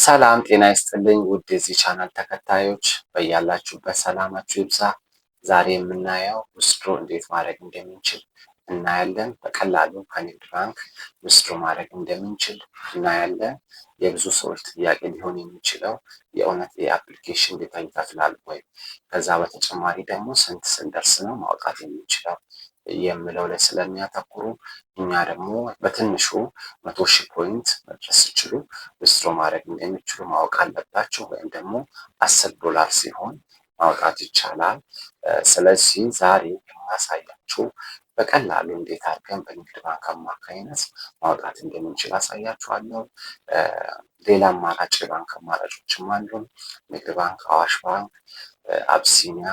ሰላም ጤና ይስጥልኝ ውድ የዚህ ቻናል ተከታዮች፣ በያላችሁበት ሰላማችሁ ይብዛ። ዛሬ የምናየው withdraw እንዴት ማድረግ እንደምንችል እናያለን። በቀላሉ ከንግድ ባንክ withdraw ማድረግ እንደምንችል እናያለን። የብዙ ሰዎች ጥያቄ ሊሆን የሚችለው የእውነት የ application data ይከፍላል ወይ? ከዛ በተጨማሪ ደግሞ ስንት ስንደርስ ነው ማውጣት የምንችለው የሚለው ላይ ስለሚያተኩሩ፣ እኛ ደግሞ በትንሹ 100,000 point መድረስ ሲችሉ withdraw ማድረግ እንደሚችሉ ማወቅ አለባቸው። ወይም ደግሞ 10 ዶላር ሲሆን ማውጣት ይቻላል። ስለዚህ ዛሬ የማሳያችሁ በቀላሉ እንዴት አድርገን በንግድ ባንክ አማካኝነት ማውጣት እንደምንችል አሳያችኋለሁ። ሌላ አማራጭ የባንክ አማራጮችም አሉን። ንግድ ባንክ፣ አዋሽ ባንክ፣ አብሲኒያ፣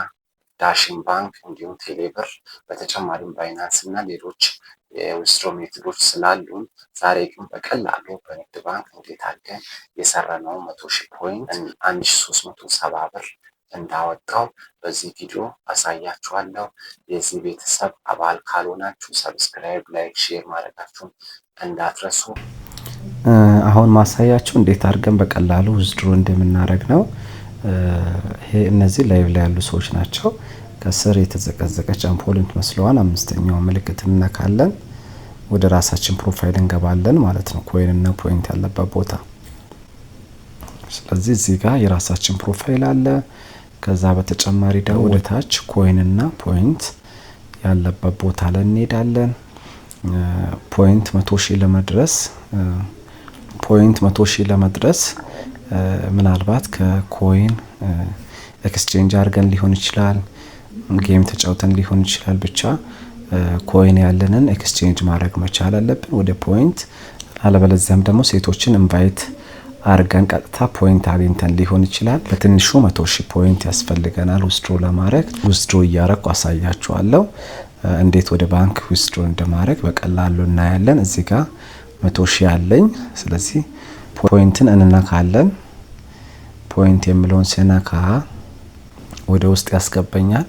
ዳሽን ባንክ እንዲሁም ቴሌብር፣ በተጨማሪም ባይናንስ እና ሌሎች የ withdraw method ኦች ስላሉን፣ ዛሬ ግን በቀላሉ በንግድ ባንክ እንዴት አድርገን የሰራነው 100,000 point 1370 ብር እንዳወጣው በዚህ ቪዲዮ አሳያችኋለሁ። የዚህ ቤተሰብ አባል ካልሆናችሁ subscribe፣ like፣ share ማድረጋችሁን እንዳትረሱ። አሁን ማሳያችሁ እንዴት አድርገን በቀላሉ withdraw እንደምናደርግ ነው። ይሄ እነዚህ live ላይ ያሉ ሰዎች ናቸው። ከስር የተዘቀዘቀች አምፖል የምትመስለዋን አምስተኛው ምልክት እንነካለን። ወደ ራሳችን profile እንገባለን ማለት ነው። Coin እና point ያለበት ቦታ። ስለዚህ እዚህ ጋር የራሳችን profile አለ። ከዛ በተጨማሪ ደግሞ ወደ ታች coin እና point ያለበት ቦታ ላይ እንሄዳለን። Point 100,000 ለመድረስ point 100,000 ለመድረስ ምናልባት ከ coin exchange አድርገን ሊሆን ይችላል፣ game ተጫውተን ሊሆን ይችላል። ብቻ coin ያለንን exchange ማድረግ መቻል አለብን ወደ point። አለበለዚያም ደግሞ ሴቶችን invite አርገን ቀጥታ point አግኝተን ሊሆን ይችላል። በትንሹ 100,000 point ያስፈልገናል withdraw ለማድረግ። Withdraw እያረኩ አሳያችኋለሁ። እንዴት ወደ ባንክ withdraw እንደማድረግ በቀላሉ እናያለን። እዚህ ጋር 100,000 አለኝ። ስለዚህ ፖይንትን እንነካለን። Point የሚለውን ስነካ ወደ ውስጥ ያስገባኛል።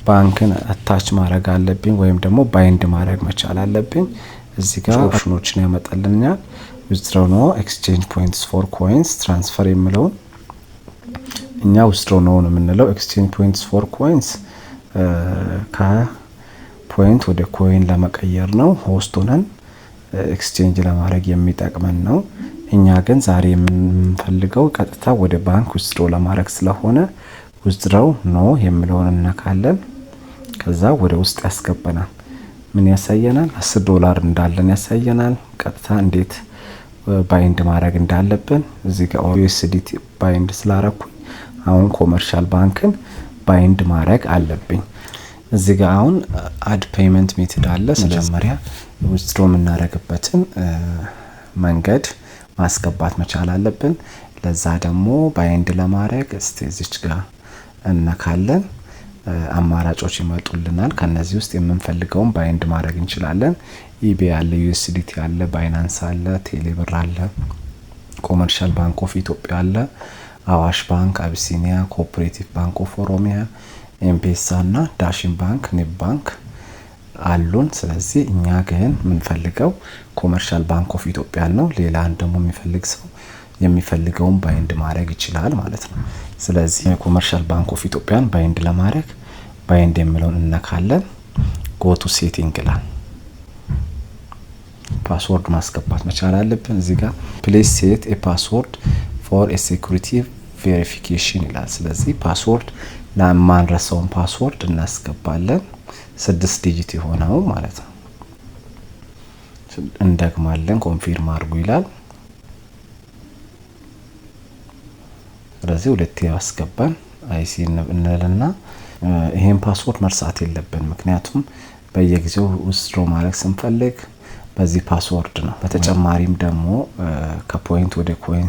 ባንክን attach ማድረግ አለብኝ ወይም ደግሞ bind ማድረግ መቻል አለብኝ። እዚህ ጋር option ኦችን ያመጣልኛል። Withdraw now፣ exchange points for coins፣ transfer የሚለውን እኛ withdraw now ነው የምንለው። Exchange points for coins ከ point ወደ coin ለመቀየር ነው። Host ሆነን exchange ለማድረግ የሚጠቅመን ነው። እኛ ግን ዛሬ የምንፈልገው ቀጥታ ወደ ባንክ withdraw ለማድረግ ስለሆነ withdraw now የሚለውን እነካለን። ከዛ ወደ ውስጥ ያስገባናል። ምን ያሳየናል? 10 ዶላር እንዳለን ያሳየናል። ቀጥታ እንዴት bind ማድረግ እንዳለብን እዚህ ጋር USDT bind ስላረኩኝ አሁን Commercial ባንክን bind ማድረግ አለብኝ። እዚህ ጋር አሁን add payment method አለ። መጀመሪያ withdraw የምናደርግበትን መንገድ ማስገባት መቻል አለብን። ለዛ ደግሞ bind ለማድረግ እስቲ እዚች ጋር እነካለን። አማራጮች ይመጡልናል። ከነዚህ ውስጥ የምንፈልገውን bind ማድረግ እንችላለን። eBay አለ፣ USDT አለ፣ Binance አለ፣ ቴሌብር አለ፣ Commercial Bank of Ethiopia አለ፣ አዋሽ ባንክ፣ አቢሲኒያ፣ Cooperative Bank of Oromia፣ ኤምፔሳ እና ዳሽን ባንክ፣ ንብ ባንክ አሉን። ስለዚህ እኛ ግን የምንፈልገው Commercial Bank of Ethiopia ነው። ሌላን ደግሞ የሚፈልግ ሰው የሚፈልገውን bind ማድረግ ይችላል ማለት ነው። ስለዚህ የ Commercial Bank of Ethiopia ን bind ለማድረግ bind የሚለውን እነካለን። Go to setting ይላል። Password ማስገባት መቻል አለብን። እዚህ ጋር "Please set a password for a security verification" ይላል። ስለዚህ password ለማንረሳውን password እናስገባለን። ስድስት digit የሆነው ማለት ነው። እንደግማለን። Confirm አድርጉ ይላል። ስለዚህ ሁለቴ ያስገባን I see እንልና ይሄን password መርሳት የለብን። ምክንያቱም በየጊዜው withdraw ማድረግ ስንፈልግ በዚህ password ነው። በተጨማሪም ደግሞ ከ point ወደ coin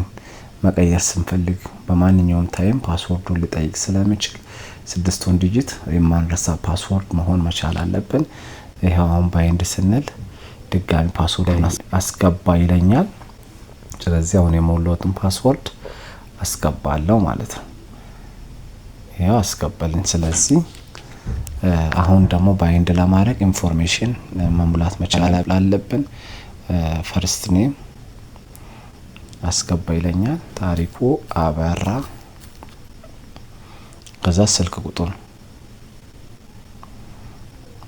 መቀየር ስንፈልግ በማንኛውም time password ኡን ሊጠይቅ ስለሚችል ስድስቱን digit የማንረሳ password መሆን መቻል አለብን። ይኸው አሁን bind ስንል ድጋሚ password አስገባ ይለኛል። ስለዚህ አሁን የሞላሁትን password አስገባለሁ ማለት ነው። ይኸው አስገባልኝ። ስለዚህ አሁን ደግሞ bind ለማድረግ information መሙላት መቻል አለብን። First name አስገባ ይለኛል። ታሪኩ አበራ። ከዛ ስልክ ቁጥር፣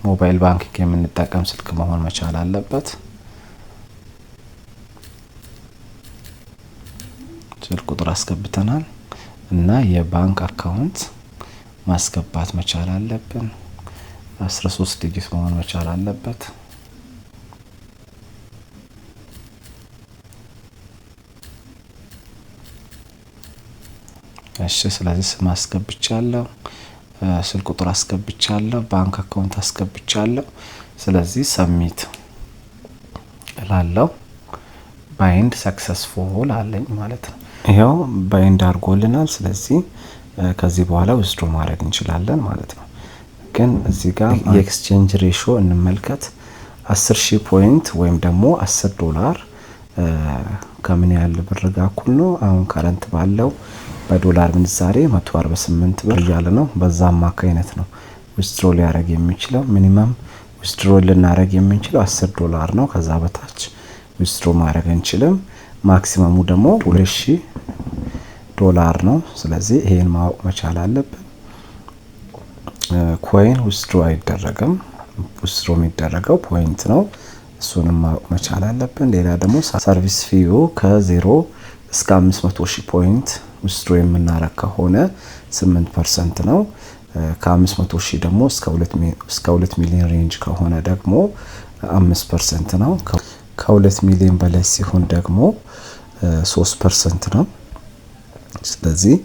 mobile banking የምንጠቀም ስልክ መሆን መቻል አለበት። ስልክ ቁጥር አስገብተናል እና የባንክ account ማስገባት መቻል አለብን። 13 digit መሆን መቻል አለበት። እሺ፣ ስለዚህ ስም አስገብቻለሁ፣ ስልክ ቁጥር አስገብቻለሁ፣ ባንክ account አስገብቻለሁ። ስለዚህ submit እላለሁ። Bind successful አለኝ ማለት ነው። ይኸው bind አድርጎልናል። ስለዚህ ከዚህ በኋላ withdraw ማድረግ እንችላለን ማለት ነው። ግን እዚህ ጋር የ exchange ratio እንመልከት። 10,000 point ወይም ደግሞ 10 ዶላር ከምን ያህል ብር ጋር እኩል ነው? አሁን current ባለው በዶላር ምንዛሬ 148 ብር እያለ ነው። በዛ አማካይነት ነው withdraw ሊያደርግ የሚችለው። Minimum withdraw ልናደርግ የምንችለው 10 ዶላር ነው። ከዛ በታች withdraw ማድረግ አንችልም። Maximum ኡ ደግሞ 2000 ዶላር ነው። ስለዚህ ይሄን ማወቅ መቻል አለብን። Coin withdraw አይደረግም። Withdraw የሚደረገው point ነው። እሱንም ማወቅ መቻል አለብን። ሌላ ደግሞ service fee ው ከ0 እስከ 500 ሺህ point withdraw የምናረግ ከሆነ 8% ነው። ከ500 ሺህ ደግሞ እስከ 2 ሚሊዮን range ከሆነ ደግሞ 5% ነው። ከ2 ሚሊዮን በላይ ሲሆን ደግሞ 3% ነው። ስለዚህ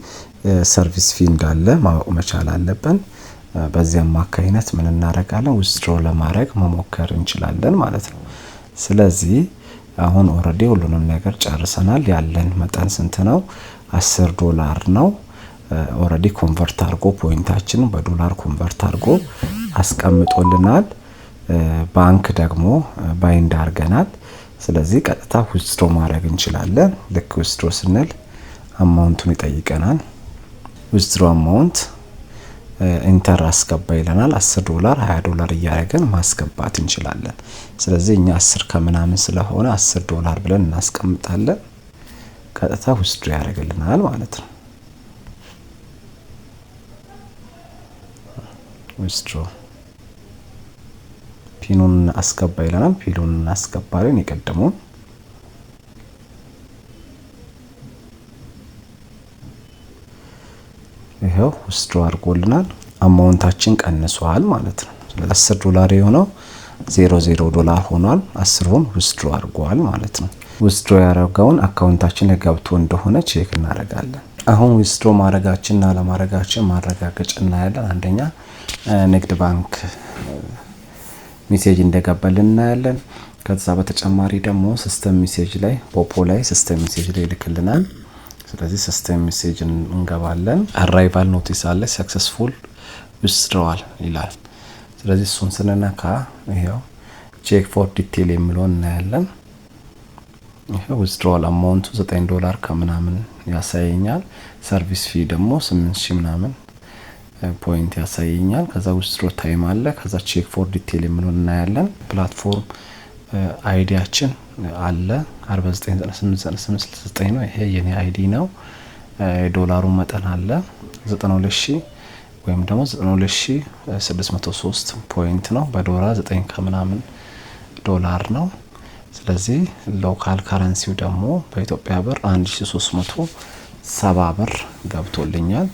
service fee እንዳለ ማወቅ መቻል አለብን። በዚህ አማካይነት ምን እናደርጋለን? Withdraw ለማድረግ መሞከር እንችላለን ማለት ነው። ስለዚህ አሁን already ሁሉንም ነገር ጨርሰናል። ያለን መጠን ስንት ነው? 10 ዶላር ነው። Already convert አድርጎ point ኣችንን በዶላር convert አድርጎ አስቀምጦልናል። ባንክ ደግሞ bind አድርገናል። ስለዚህ ቀጥታ withdraw ማድረግ እንችላለን። ልክ withdraw ስንል amount ኡን ይጠይቀናል። Withdraw amount enter አስገባ ይለናል። 10 ዶላር፣ 20 ዶላር እያደረግን ማስገባት እንችላለን። ስለዚህ እኛ 10 ከምናምን ስለሆነ 10 ዶላር ብለን እናስቀምጣለን። ቀጥታ withdraw ያደርግልናል ማለት ነው። Withdraw PIN ኡን አስገባ ይለናል። PIN ኡን እናስገባለን የቀደመውን። ይኸው withdraw አድርጎልናል። Amount ኣችን ቀንሷል ማለት ነው። ስለዚህ 10 ዶላር የሆነው 00 ዶላር ሆኗል። 10ሩን withdraw አድርጓል ማለት ነው። Withdraw ያደረገውን account ኣችን ላይ ገብቶ እንደሆነ check እናደርጋለን። አሁን withdraw ማድረጋችንና አለማድረጋችን ማረጋገጫ እናያለን። አንደኛ ንግድ ባንክ message እንደገባልን እናያለን። ከዛ በተጨማሪ ደግሞ system message ላይ፣ ፖፖ ላይ system message ላይ ይልክልናል። ስለዚህ system message እንገባለን። Arrival notice አለ፣ successful withdrawal ይላል። ስለዚህ እሱን ስንነካ ይኸው check for detail የሚለውን እናያለን። ይኸው withdrawal amount ኡ 9 ዶላር ከምናምን ያሳየኛል። Service fee ደግሞ 8000 ምናምን point ያሳየኛል። ከዛ withdraw time አለ። ከዛ check for detail የሚለውን እናያለን። Platform ID ያችን አለ፣ 49989869 ነው። ይሄ የኔ ID ነው። የዶላሩ መጠን አለ፣ 92,000 ወይም ደግሞ 92,603 point ነው። በዶላር 9 ከምናምን ዶላር ነው። ስለዚህ local currency ው ደግሞ በኢትዮጵያ ብር 1370 ብር ገብቶልኛል።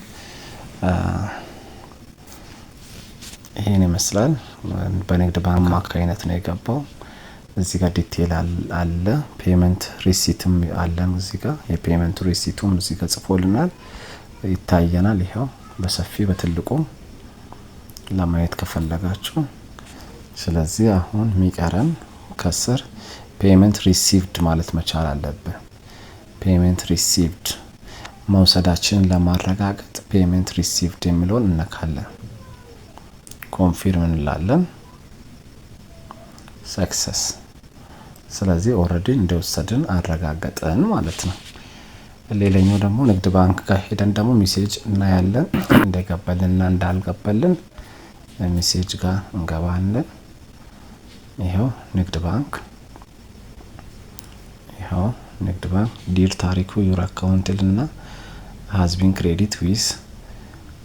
ይሄን ይመስላል። በንግድ ባንክ አማካይነት ነው የገባው። እዚህ ጋር detail አለ። Payment receipt ም አለን። እዚህ ጋር የ payment receipt ኡም እዚህ ጋር ጽፎልናል፣ ይታየናል። ይኸው በሰፊ በትልቁ ለማየት ከፈለጋችሁ። ስለዚህ አሁን የሚቀረን ከስር payment received ማለት መቻል አለብን። Payment received መውሰዳችንን ለማረጋገጥ payment received የሚለውን እነካለን። Confirm እንላለን። Success። ስለዚህ already እንደወሰድን አረጋገጥን ማለት ነው። ሌላኛው ደግሞ ንግድ ባንክ ጋር ሄደን ደግሞ message እናያለን። እንደገባልንና እንዳልገባልን message ጋር እንገባለን። ይኸው ንግድ ባንክ፣ ይኸው ንግድ ባንክ "Dear ታሪኩ, your account" ልና has been credit with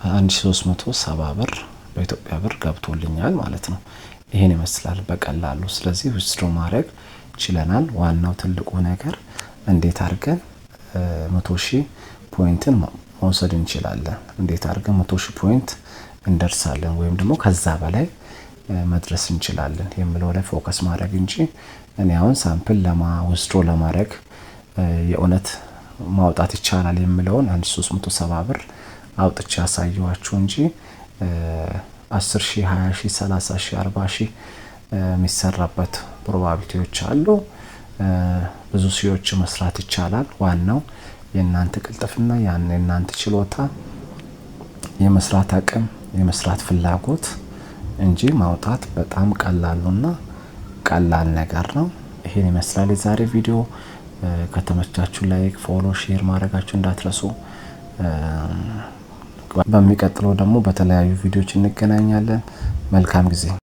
1370 ብር በኢትዮጵያ ብር ገብቶልኛል ማለት ነው። ይሄን ይመስላል በቀላሉ። ስለዚህ withdraw ማድረግ ችለናል። ዋናው ትልቁ ነገር እንዴት አድርገን 100,000 ፖይንትን መውሰድ እንችላለን፣ እንዴት አድርገን 100,000 point እንደርሳለን ወይም ደግሞ ከዛ በላይ መድረስ እንችላለን የሚለው ላይ focus ማድረግ እንጂ እኔ አሁን sample ለማ withdraw ለማድረግ የእውነት ማውጣት ይቻላል የሚለውን 1370 ብር አውጥቼ ያሳየኋችሁ እንጂ 10,000፣ 20,000፣ 30,000፣ 40,000 የሚሰራበት probability ዎች አሉ። ብዙ ሺዎች መስራት ይቻላል። ዋናው የእናንተ ቅልጥፍና፣ ያን የእናንተ ችሎታ፣ የመስራት አቅም፣ የመስራት ፍላጎት እንጂ ማውጣት በጣም ቀላሉና ቀላል ነገር ነው። ይሄን ይመስላል የዛሬ ቪዲዮ። ከተመቻችሁ like፣ follow፣ share ማድረጋችሁ እንዳትረሱ። በሚቀጥለው ደግሞ በተለያዩ ቪዲዮዎች እንገናኛለን። መልካም ጊዜ።